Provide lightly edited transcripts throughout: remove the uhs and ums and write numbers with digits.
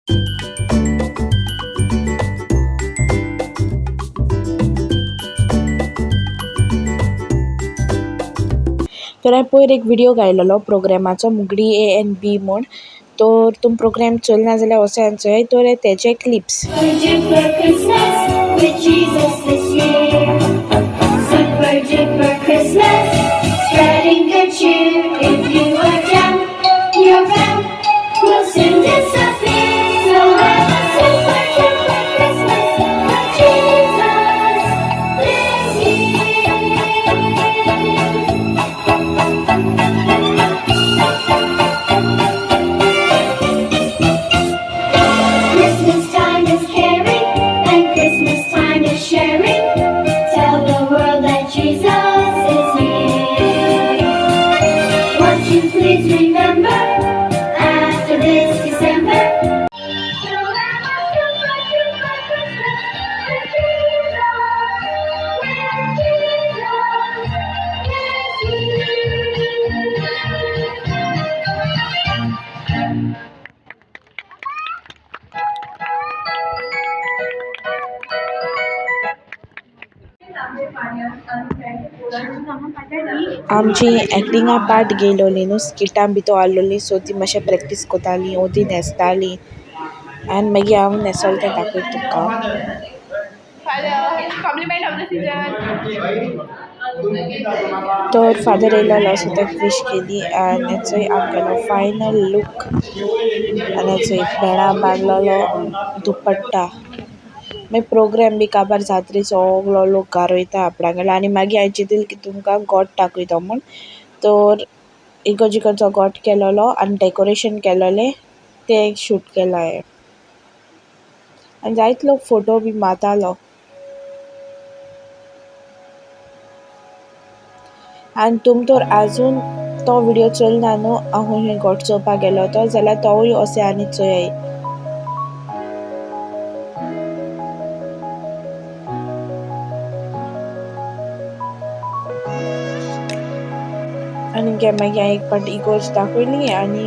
तर हांवें पयर एक विडियो घायलेलो प्रोग्रेमाचो मुगडी ए एन बी म्हूण तर तुमी प्रोग्राम चोयला ना जाल्यार वचोन चोयाय. तर हे तेजे clips. Super duper Christmas with Jesus this year. Super duper Christmas, spreading good cheer. If you are down, your frown will soon disappear. So have a super duper Christmas with Jesus this year. Christmas time is caring and Christmas time is sharing. Tell the world that Jesus is here. Won't you please remember after this December? So have a super duper Christmas with Jesus, with Jesus this year. आमची एक्टिंगा part घेयलोली न्हू स्किटां भितू आहलोली so ती मातशें practice कोताली वो ती न्हेसताली आनी मागीर हांव न्हेसोल तें दाखयता तुमकां. Compliment of the season. तर फादर येयलेलो सो ताका वीश केली आनी चोय आमगेलो फायनल लूक आनी चोय भेणा बांदलेलो दुपट्टा. मागीर प्रोग्राम बी काबार जातरी सगलो लोक घार वयता आपणागेलो आनी मागीर हांवें चिंतलें की तुमकां गोठ दाखयतो म्हूण. तर इगर्जीकडचो गोठ केलोलो आनी डेकोरेशन केलोलें तें शूट केलां हांवें. आनी जायते लोक फोटो बी मारतालो. आनी तुम तर आजून तो विडियो चोयल ना न्हू हांव खंय गोठ चोवपाक गेलो तो जाल्यार तोवूय अशें आनी चोयाय. आनी मागीर हांवें एक पाटी इगोर्ज दाखयली आनी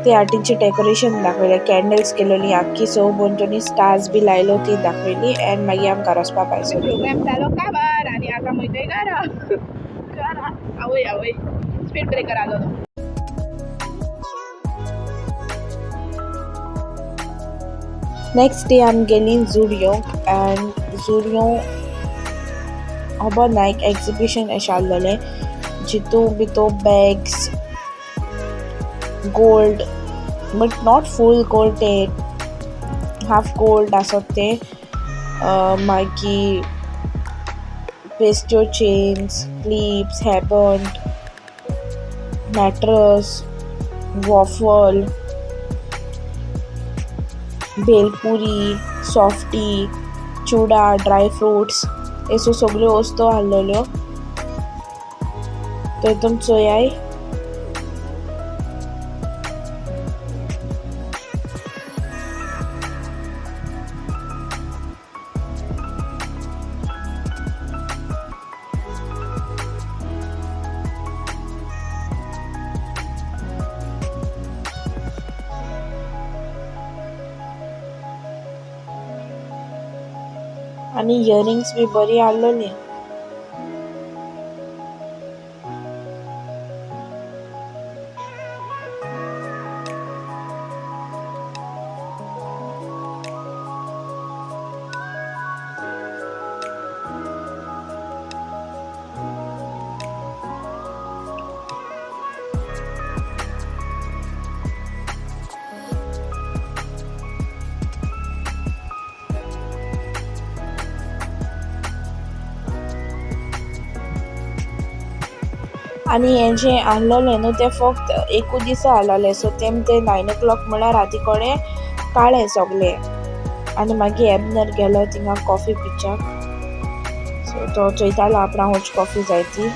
ते आटीचें डेकोरेशन दाखयलें, कॅन्डल्स केलोली आख्खी सो भोंवतणी स्टार्स बी लायलो ती दाखयली आनी मागीर आमकां घरा वचपा भायर सरली. प्रोग्राम जालो काबार आनी आतां वयताय घरा घरा. आवय आवय, स्पीड ब्रेकर आलो तो. नेक्स्ट डे आमी गेली जुडियोक एंड जुडियो खबर ना एक एक्जिबिशन अशें आहलोलें जितू भितू bags, gold, but not full gold, ते हाफ गोल्ड आसत ते, मागीर पेस्ट्यो chains, clips, headband, mattress, waffle, bhelpuri, softy, चुडा, ड्राय फ्रुट्स, हेसो सगल्यो वस्तू आहलोल्यो. तर तुमी चोयाय. आनी इयरिंग्स बी बरी आहलोली. आनी हें जें आहलोलें न्हू तें फक्त एकू दिसा आहलोलें सो तेम ते 9 o'clock म्हळ्यार राती कोडे काळ्ळें सोगलें. आनी मागीर एबनर गेलो थिंगा कॉफी पिवच्याक. सो तो चोयतालो आपणाक खंयची कॉफी जाय ती.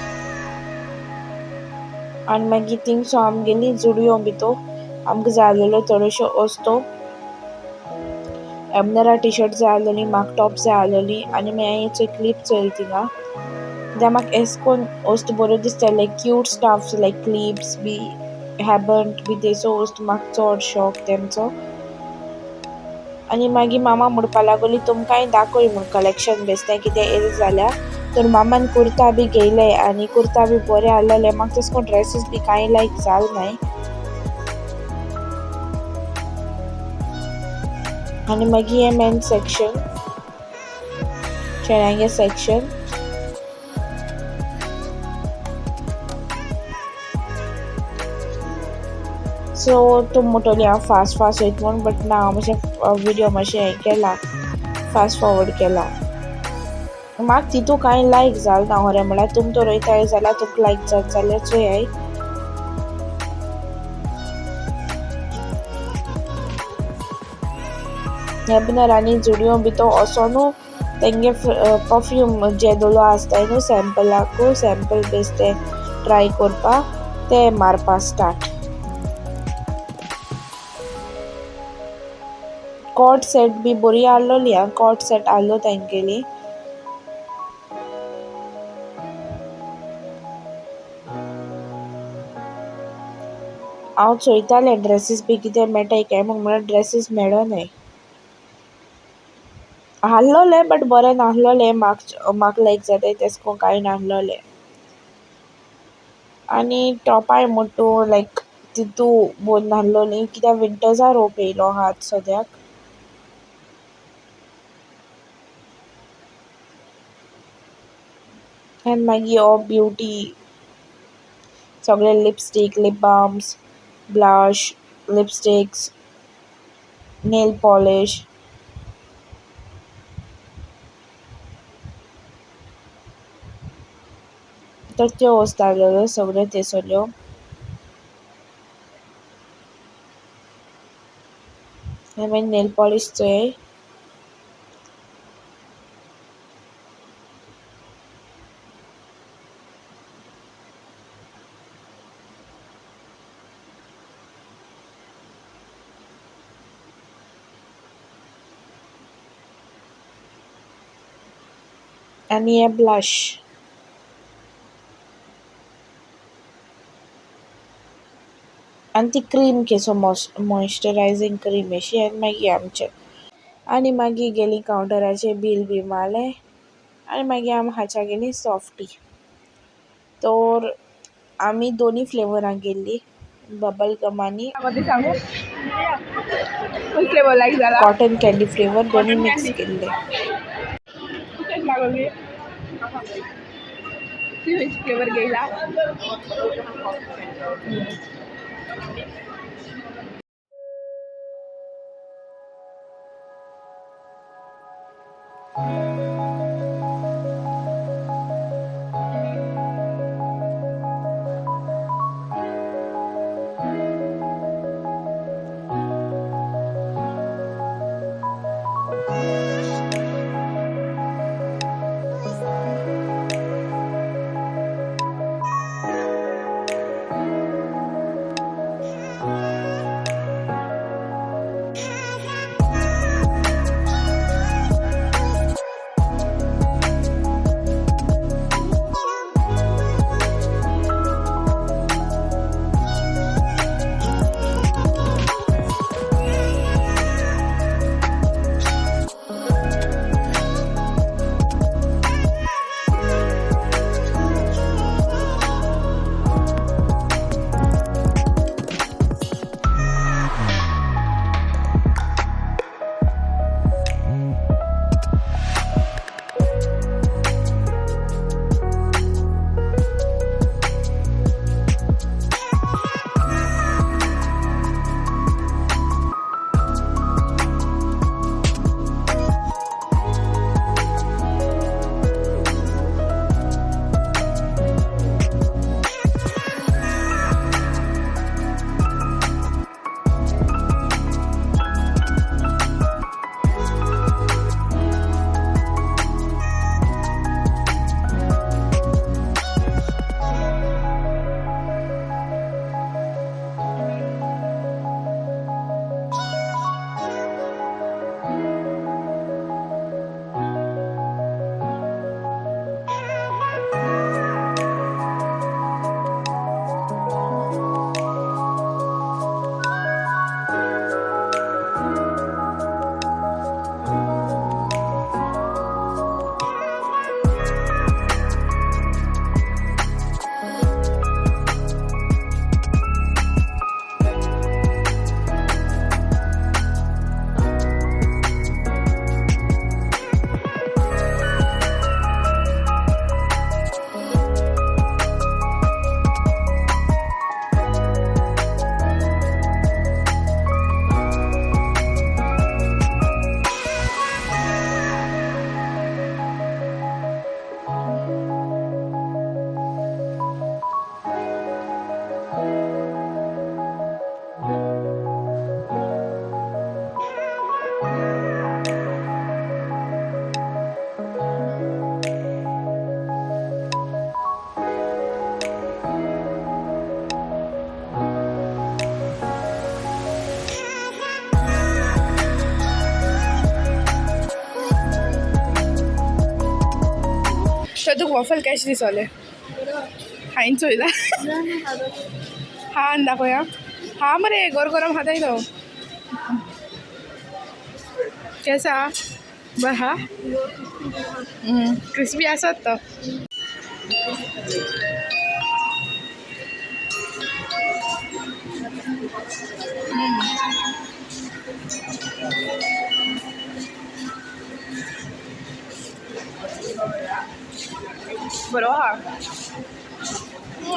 आनी मागीर थिंगसो आमी गेली जुडियो भितू आमकां जाय आहलोल्यो थोड्योश्यो वस्तू. एबनरा टी शर्ट जाय आहलोली, म्हाका टॉप जाय आहलोली. आनी मागीर हांवें चोय क्लिप चोयली थिंगा कित्याक म्हाका एशें कोन्न वस्तू बऱ्यो दिसता like cute stuffs like clips B हेबंट बी तेसो वस्तू म्हाका चोड शॉक तेमचो. आनी मागीर मामा म्हणपा लागली तुमकांय दाखय म्हूण कलेक्शन बेश्टें कितें येयलें जाल्यार. तर मामान कुर्ता बी घेयले आनी कुर्ता बी बरे आहलेले. म्हाका तशें करून ड्रेसीस बी कांय लायक जाल नाय. आनी मागीर हें मेन सेक्शन, चेड्यांगे सेक्शन. सो तुमी म्हणटली हांव फास्ट फास्ट वयता म्हूण, बट ना, हांव मातशें विडियो मातशें हें केला, फास्ट फॉरवर्ड केला. म्हाका तितू कांय लायक जालें ना खरें म्हळ्यार. तुमी तर वयताय जाल्यार तुमकां लायक जाता जाल्यार चोयाय. हें बीन आनी जुडियो बी तो वचोनू तेंगे परफ्यूम जे दोलो आसताय न्हू सॅम्पलाकू सॅम्पल बेस ते ट्राय करपाक ते मारपा स्टार्ट. कॉट सेट बी बरी आहलोली आं, कॉट सेट आहलो तेंगेली. हांव चोयतालें ड्रेसीस बी कितें मेळटाय काय म्हूण, म्हळ्यार ड्रेसीस मेळोनाय आहलोले, बट बरें नाहलोले. म्हाका म्हाका लायक जाताय तेशें कोन्न कांय नाहलोलें. आनी टॉपाय म्हूण तूं लायक तितू बोर नाहलोली कित्याक विंटर्सा रोप येयलो आहा आतां सद्याक. आनी मागीर हो ब्युटी सगळे lipstick, lip balms, blush, lipsticks, nail polish. तर त्यो वस्तू आहलेल्यो सगळ्यो थंयसरल्यो. आनी मागीर नेल पॉलिश चोयाय. आनी हे ब्लश. आनी ती क्रीम केसो मॉइश्चरायजींग क्रीम अशी. आनी मागीर आमचे आनी मागीर गेली कावंटराचेर बील बी मारलें आनी मागीर आमी खाच्या गेली सॉफ्टी. तर आमी दोनी फ्लेवरां गेल्ली, बबल गम आनी सांगू फ्लेवर लायक जाला? कॉटन कँडी फ्लेवर, दोनी कॉटन मिक्स कँडी केल्ले. कशें लागोली? फ्लेवर घेयला. सो तुका वॉफल केशें दिसोलें? हांवें चोयला. हा, दाखोवया. हा मरे, गरम गरम खाताय तो. केसा बरं हा, क्रिस्पी आसत तो. बरो आहा.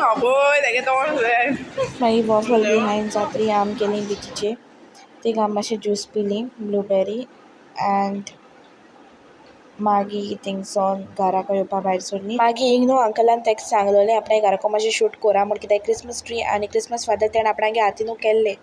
आवय, तेगे तोंड. मागीर वॉफल बी हांवें जात्री आम गेली बिचीचेर. थिंगा आमी मातशें ज्यूस पिली, ब्लुबेरी, अँड मागीर थिंगसोन घाराको येवपा भायर सरली. मागीर हिंग न्हू अंकलान तेका सांगलोलें आपणा घाराको मातशें शूट कोरा म्हूण, कित्याक क्रिसमस ट्री आनी क्रिसमस फादर तेणें आपणागे हातीनू केल्ले.